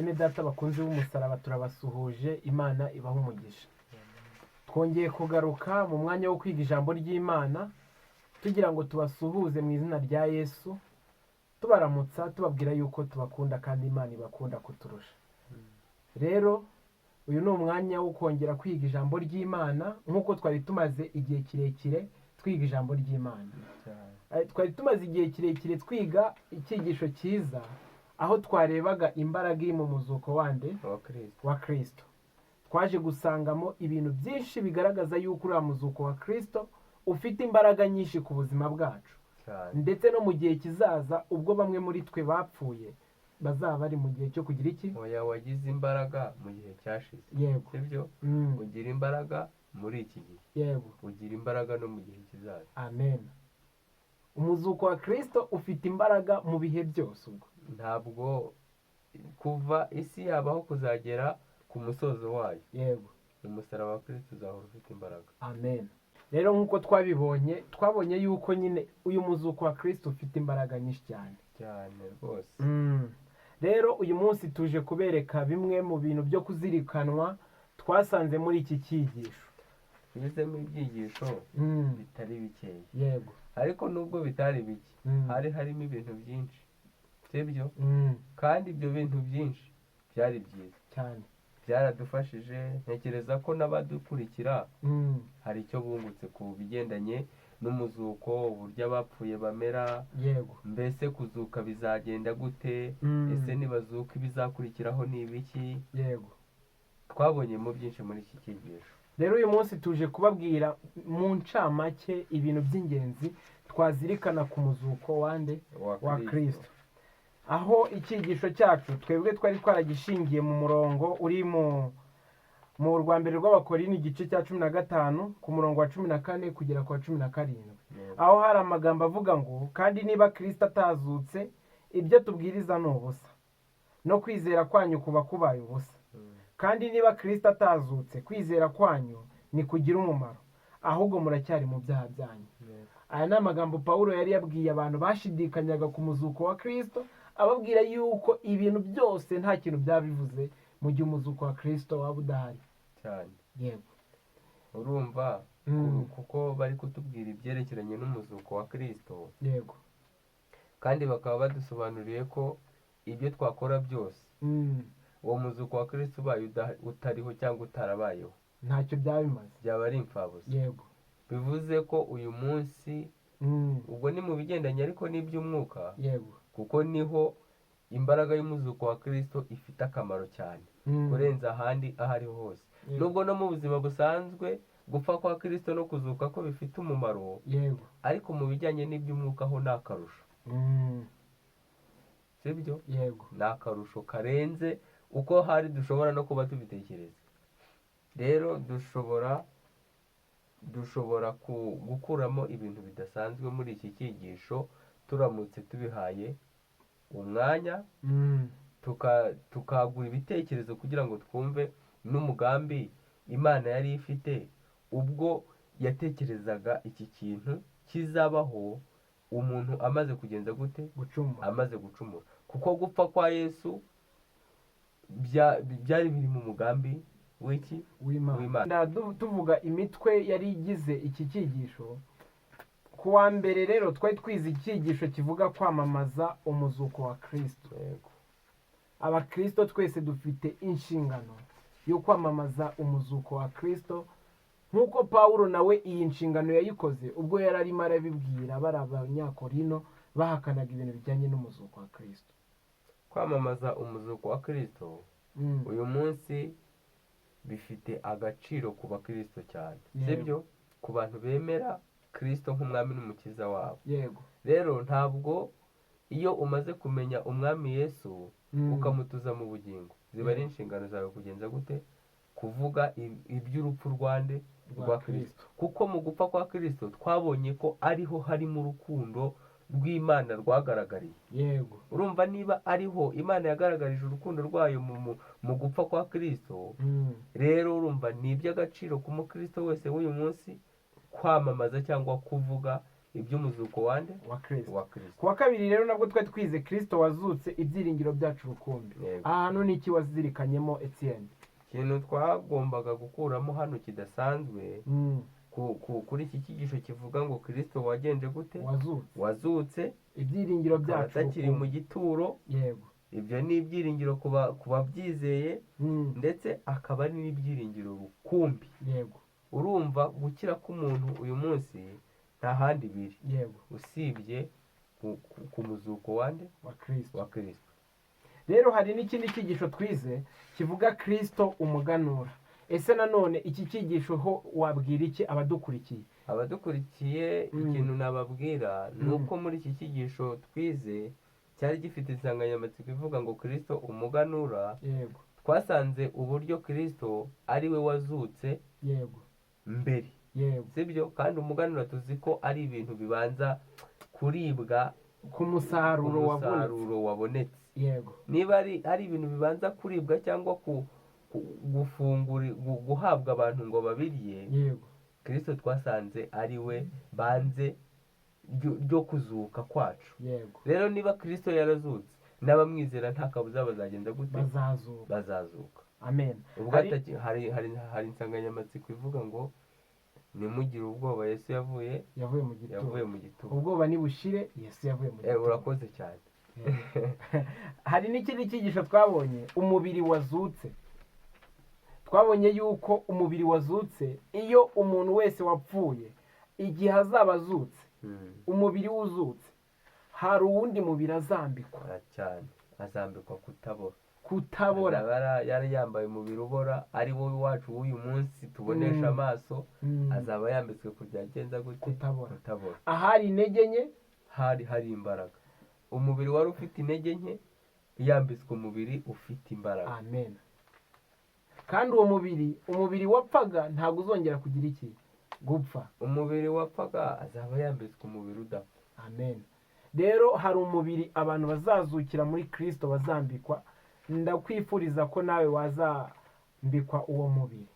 Bene data bakunze b'umusaraba, turabasuhuje. Imana ibaha umugisha. Twongeye kugaruka mu mwanya wo kwiga ijambo ry'Imana, tugira ngo tubasuhuze mu izina rya Yesu, tubaramutsa, tubabwira yuko tubakunda kandi Imana ibakunda kuturusha. Rero uyu ni umwanya wo kongera kwiga ijambo ry'Imana, nk'uko twari tumaze igihe kirekire twiga ijambo ry'Imana. Twari tumaze igihe kirekire twiga icyigisho cyiza, aho twarebaga imbaraga iri mu muzuko wande? Wa Kristo. Wa Kristo. Twaje gusangamo ibintu byinshi bigaragaza yuko uriya muzuko wa Kristo ufite imbaraga nyinshi ku buzima bwacu, ndetse no mu gihe kizaza, ubwo bamwe muri twe bapfuye bazaba bari mu gihe cyo kugira iki? Oya, wagize imbaraga mu gihe cyashize. Sibyo? Ugira imbaraga muri iki gihe. Ugira imbaraga no mu gihe kizaza. Amen. Umuzuko wa Kristo ufite imbaraga mu bihe byose ubwo. Ntabwo kuva isi yabaho kuzagera ku musozo wayo, umusaraba wa Kristo uzahora ufite imbaraga. Amen. Rero nk'uko twabibonye, twabonye yuko nyine uyu muzuko wa Kristo ufite imbaraga nyinshi cyane. Cyane rwose. Rero uyu munsi tuje kubereka bimwe mu bintu byo kuzirikanwa twasanze muri iki cyigisho. Twizemo ibyigisho bitari bikeya, ariko nubwo bitari bike, hari harimo ibintu byinshi, sibyo? Kandi ibyo bintu byinshi byari byiza. Cyane. Byaradufashije. Ntekereza ko n'abadukurikira hari icyo bungutse ku bigendanye n'umuzuko, uburyo abapfuye bamera, mbese kuzuka bizagenda gute, ese nibazuka ibizakurikiraho ni ibiki? Twabonyemo byinshi muri iki cyigisho. Rero uyu munsi tuje kubabwira mu ncamake ibintu by'ingenzi twazirikana ku muzuko wande? Wa Kristo. Aho icyigisho cyacu twebwe twari twaragishingiye mu murongo uri mu rwa mbere rw'Abakorinto, igice cya 15, ku murongo wa 14 kugera ku wa 17, aho hari amagambo avuga ngo: "Kandi niba Kristo atazutse, ibyo tubwiriza ni ubusa, no kwizera kwanyu kuba kubaye ubusa. Kandi niba Kristo atazutse, kwizera kwanyu ntikugira umumaro, ahubwo muracyari mu byaha byanyu." Aya ni amagambo Pawulo yari yabwiye abantu bashidikanyaga ku muzuko wa Kristo, ababwira yuko ibintu byose nta kintu byaba bivuze mu gihe umuzuko wa Kristo waba udahari. Cyane. Urumva, kuko bari kutubwira ibyerekeranye n'umuzuko wa Kristo, kandi bakaba badusobanuriye ko ibyo twakora byose, uwo muzuko wa Kristo ubaye utariho cyangwa utarabayeho, ntacyo byaba bimaze. Byaba ari imfabusa. Bivuze ko uyu munsi, ubwo ni mu bigendanye ariko n'iby'umwuka, kuko niho imbaraga y'umuzuko wa Kristo ifite akamaro cyane kurenza ahandi aho ariho hose, nubwo no mu buzima busanzwe gupfa kwa Kristo no kuzuka ko bifite umumaro, ariko mu bijyanye n'iby'umwuka ho ni akarusho. Sibyo? Yego. Ni akarusho karenze uko hari dushobora no kuba tubitekereza. Rero dushobora gukuramo ibintu bidasanzwe muri iki cyigisho, turamutse tubihaye umwanya, tukagura ibitekerezo kugira ngo twumve n'umugambi Imana yari ifite ubwo yatekerezaga iki kintu kizabaho umuntu amaze kugenza gute? Gucumura. Amaze gucumura. Kuko gupfa kwa Yesu byari biri mu mugambi w'iki? W'Imana. W'Imana. Tuvuga imitwe yari igize iki cyigisho ku wa mbere. Rero twari twize icyigisho kivuga kwamamaza umuzuko wa Kristo. Abakristo twese dufite inshingano yo kwamamaza umuzuko wa Kristo, nk'uko Pawulo nawe iyi nshingano yayikoze ubwo yari arimo arabibwira bari Abanyakorino bahakanaga ibintu bijyanye n'umuzuko wa Kristo. Kwamamaza umuzuko wa Kristo uyu munsi bifite agaciro ku bakristo cyane, sibyo? Ku bantu bemera Kristo nk'umwami n'umukiza wabo. Rero ntabwo iyo umaze kumenya Umwami Yesu, ukamutuza mu bugingo, ziba ari inshingano zawe kugenza gute? Kuvuga iby'urupfu rwande? Rwa Rwa Kristo. Kuko mu gupfa kwa Kristo twabonye ko ariho harimo urukundo rw'Imana rwagaragariye. Urumva, niba ariho Imana yagaragarije urukundo rwayo mu gupfa kwa Kristo, rero urumva ni iby'agaciro ku mukristo wese w'uyu munsi kwamamaza cyangwa kuvuga Iby'umuzuko wande? Wa Kristo. Wa Kristo. Ku wa kabiri rero nabwo twari twize Kristo wazutse, ibyiringiro byacu rukumbi. Yego. Aha hantu ni iki wazirikanyemo, Etienne? Ikintu twagombaga gukuramo hano kidasanzwe kuri iki cyigisho kivuga ngo Kristo wagenje gute? Wazutse. Wazutse. Ibyiringiro akaba byacu atakiri mu rukumbi. gituro. Ibyo ni ibyiringiro ku babyizeye, ndetse akaba ari n'ibyiringiro rukumbi. Urumva gukira k'umuntu uyu munsi nta handi biri usibye ku muzuko wande? Wa Kristo. Wa Kristo. Rero hari n'ikindi cyigisho twize kivuga Kristo umuganura. Ese nanone iki cyigisho ho wabwira iki abadukurikiye? Abadukurikiye, ikintu nababwira ni uko muri iki cyigisho twize cyari gifite insanganyamatsiko ivuga ngo Kristo umuganura, twasanze uburyo Kristo ari we wazutse mbere. Sibyo? Kandi umuganura tuzi ko ari ibintu bibanza kuribwa ku musaruro wabonetse. Umusaruro wabonetse. Niba ari ibintu bibanza kuribwa cyangwa gufungura, guhabwa abantu ngo babirye, Kristo twasanze ari we banze ryo kuzuka kwacu. Rero niba Kristo yarazutse, n'abamwizera nta kabuza bazagenza gute? Bazazuka. Bazazuka. Amen. Ubwo hari insanganyamatsiko ivuga ngo nimugire ubwoba, Yesu yavuye yavuye mu gituro. Yavuye mu gituro. Ubwoba nibushire, Yesu yavuye mu gituro. Urakoze cyane. Hari n'ikindi cyigisho twabonye, umubiri wazutse. Twabonye yuko umubiri wazutse, iyo umuntu wese wapfuye, igihe azaba azutse, umubiri wuzutse, hari uwundi mubiri azambikwa. Ah, cyane, azambikwa kutabora. Kutabora. Azaba yari yambaye umubiri ubora, ari wowe wacu w'uyu munsi tubonesha amaso, azaba yambitswe kugenza gute? Kutabora. Kutabora. Ahari intege nke hari imbaraga. Umubiri wari ufite intege nke yambitswe umubiri ufite imbaraga. Amen. Kandi uwo mubiri, umubiri wapfaga, ntabwo uzongera kugira iki? Gupfa. Umubiri wapfaga azaba yambitswe umubiri udapfa. Amen. Rero hari umubiri abantu bazazukira muri Kristo bazambikwa. Ndakwifuriza ko nawe wazambikwa uwo mubiri.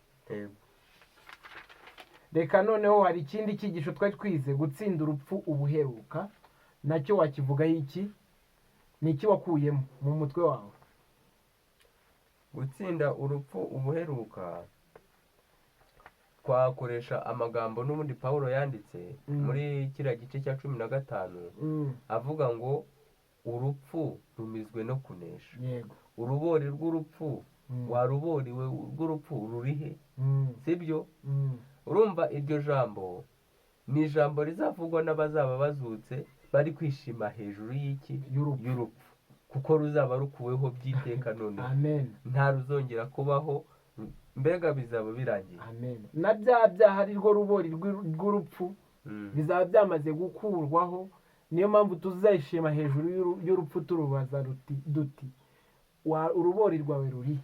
Reka noneho hari ikindi cyigisho twari twize, gutsinda urupfu ubuheruka. Nacyo wakivugaho iki? Ni iki wakuyemo mu mutwe wawe? Gutsinda urupfu ubuheruka, twakoresha amagambo n'ubundi Pawulo yanditse muri kiriya gice cya 15, avuga ngo urupfu rumizwe no kunesha. Urubori rw'urupfu, waruboriwe rw'urupfu rurihe? Sibyo? Urumva iryo jambo ni ijambo rizavugwa n'abazaba bazutse bari kwishima hejuru y'iki? Y'urupfu. Y'urupfu, kuko ruzaba rukuweho by'iteka none. Amen. Nta ruzongera kubaho, mbega bizaba birangiye. Amen. Na bya byaha ari rwo rubori rw'urupfu bizaba byamaze gukurwaho. Niyo mpamvu tuzayishima hejuru y'urupfu, turubaza ruti duti: Urubori rwawe ruri?"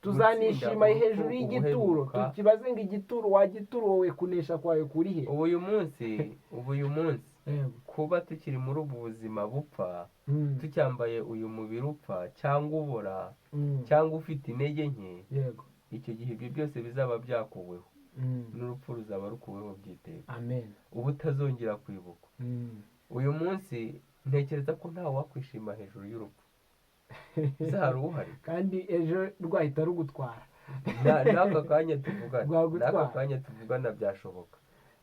Tuzanishima Gutsinda hejuru urupfu y'igituro, ubuheruka. tukibaze ngo: "Igituro, wa gituro wowe, kunesha kwawe kuri he?" Ubu uyu munsi kuba tukiri muri ubu buzima bupfa, tucyambaye uyu mubiri upfa cyangwa ubora cyangwa ufite intege nke, icyo gihe ibyo byose bizaba byakuweho, n'urupfu ruzaba rukuweho by'iteka, Amen. uba utazongera kwibukwa. Uyu munsi ntekereza ko ntawe wakwishima hejuru y'urupfu. Ese hari uhari? Kandi ejo rwahita rugutwara. N'aka kanya tuvugana, Rwagutwara. n'aka kanya tuvugana byashoboka,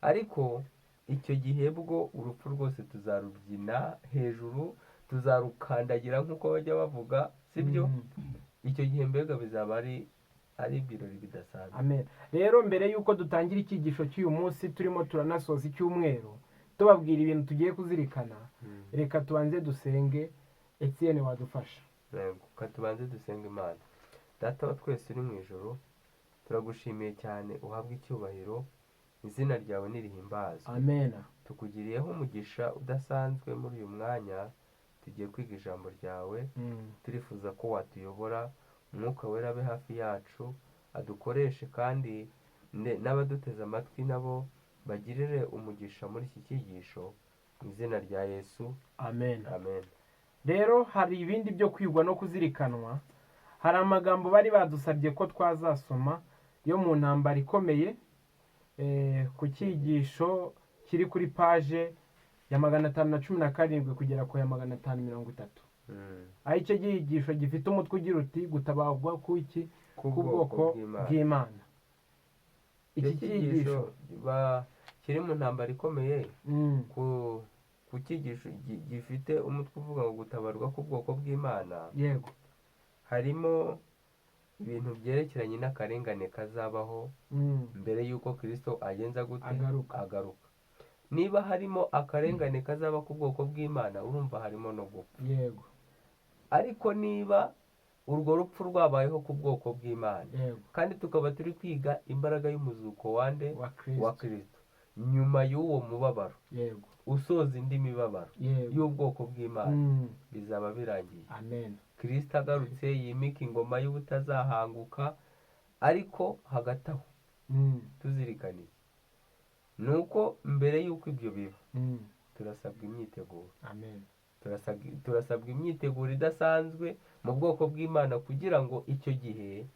ariko icyo gihe bwo urupfu rwose tuzarubyina hejuru, tuzarukandagira nk'uko bajya bavuga, sibyo? Icyo gihe mbega bizaba ari ibirori bidasanzwe. Amen. Rero mbere y'uko dutangira icyigisho cy'uyu munsi, turimo turanasoza icyumweru tubabwira ibintu tugiye kuzirikana, reka tubanze dusenge. Etienne, wadufasha? Yego, reka tubanze dusenge Imana. Data wa twese uri mu ijuru, turagushimiye cyane, uhabwe icyubahiro, izina ryawe nirihimbazwe. Amen. Tukugiriyeho umugisha udasanzwe muri uyu mwanya tugiye kwiga ijambo ryawe. Turifuza ko watuyobora, Umwuka Wera abe hafi yacu, adukoreshe, kandi n'abaduteze amatwi nabo bagirire umugisha muri iki cyigisho, mu izina rya Yesu. Amen. Amen. Rero hari ibindi byo kwigwa no kuzirikanwa. Hari amagambo bari badusabye ko twazasoma yo mu ntambara ikomeye, ku cyigisho kiri kuri paje ya 517 kugera ku ya 530, aho icyo cyigisho gifite umutwe ugira uti gutabarwa kuki k'ubwoko bw'Imana. bw'Imana. Icyo Iki cyigisho cyigisho kiri mu ntambara ikomeye ku cyigisho gifite umutwe uvuga ngo gutabarwa k'ubwoko bw'Imana. Harimo ibintu byerekeranye n'akarengane kazabaho mbere y'uko Kristo agenza gute? Agaruka. Agaruka. Niba harimo akarengane kazaba ku bwoko bw'Imana, urumva harimo no gupfa. Ariko niba urwo rupfu rwabayeho ku bwoko bw'Imana, kandi tukaba turi kwiga imbaraga y'umuzuko wande? Wa Kristo. Wa Kristo, nyuma y'uwo mubabaro usoza indi mibabaro y'ubwoko bw'Imana, bizaba birangiye. Amen. Kristo agarutse yimika ingoma y'ubutazahanguka. Ariko hagati aho, tuzirikana iki? Ni uko mbere y'uko ibyo biba, turasabwa imyiteguro. Amen. Turasabwa imyiteguro idasanzwe mu bwoko bw'Imana, kugira ngo icyo gihe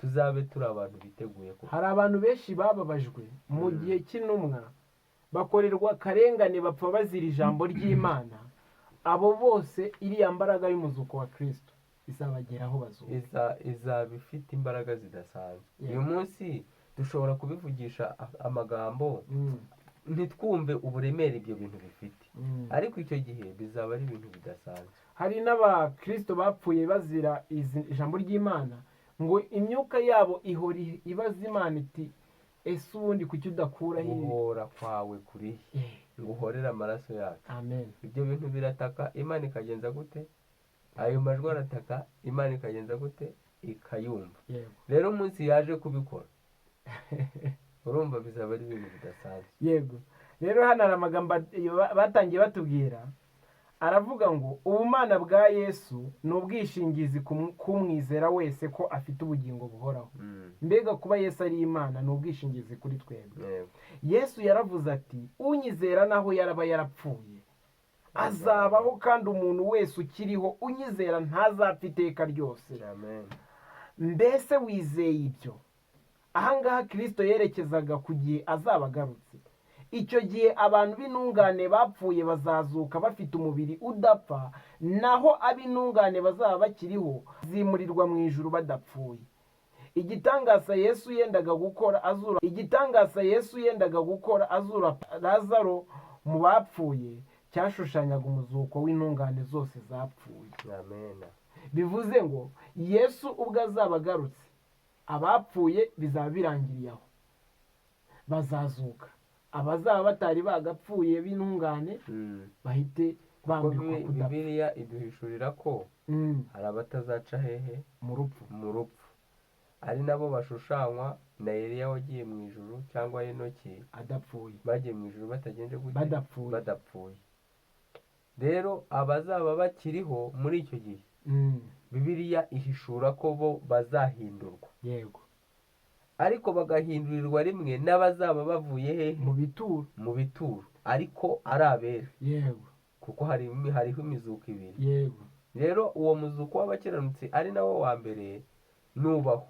tuzabe turi abantu biteguye kuko Hari abantu benshi bababajwe mu gihe cy'intumwa, bakorerwa akarengane, bapfa bazira ijambo ry'Imana. Abo bose iriya mbaraga y'umuzuko wa Kristo izabageraho bazuka. Izaba ifite imbaraga zidasanzwe. Uyu munsi dushobora kubivugisha amagambo, ntitwumve uburemere ibyo bintu bifite, ariko icyo gihe bizaba ari ibintu bidasanzwe. Hari n'abakristo bapfuye bazira ijambo ry'Imana, ngo imyuka yabo ihora ibaza Imana iti: "Ese ubundi kuki udakuraho ibi?" Guhora kwawe kuri he, ngo uhorere amaraso yacu? Amen. Ibyo bintu birataka, Imana ikagenza gute? Ayo majwi arataka, Imana ikagenza gute? Ikayumva. Rero umunsi yaje kubikora, urumva bizaba ari ibintu bidasanzwe. Yego, rero hano hari amagambo batangiye batubwira, aravuga ngo ubumana bwa Yesu ni ubwishingizi kumwizera wese ko afite ubugingo buhoraho. Mbega kuba Yesu ari Imana ni ubwishingizi kuri twebwe. Yesu yaravuze ati: "Unyizera naho yaraba yarapfuye azabaho, kandi umuntu wese ukiriho unyizera ntazapfa iteka ryose." Amen. Mbese wizeye ibyo? Ahangaha Kirisito yerekezaga ku gihe azaba agarutse. Icyo gihe abantu b'intungane bapfuye bazazuka bafite umubiri udapfa, naho ab'intungane bazaba bakiriho zimurirwa mu ijuru badapfuye. Igitangaza Yesu yendaga gukora azura Lazaro mu bapfuye cyashushanyaga umuzuko w'intungane zose zapfuye. Amen. Bivuze ngo Yesu ubwo azaba agarutse, abapfuye bizaba birangiriye aho, bazazuka. Abazaba batari bagapfuye b'intungane bahite Kuko bambikwa kudapfa. Bibiliya iduhishurira ko hari abatazaca hehe? Mu rupfu. Mu rupfu, ari nabo bashushanywa na Eliya wagiye mu ijuru, cyangwa Enoki adapfuye. Bagiye mu ijuru batagenje gute? Badapfuye. Badapfuye. Rero abazaba bakiriho muri icyo gihe, Bibiliya ihishura ko bo bazahindurwa, ariko bagahindurirwa rimwe n'abazaba bavuye hehe? Mu bituro. Mu bituro, ariko ari abera. Kuko hariho imizuko ibiri. Rero uwo muzuko w'abakiranutsi, ari nawo wa mbere, nubaho.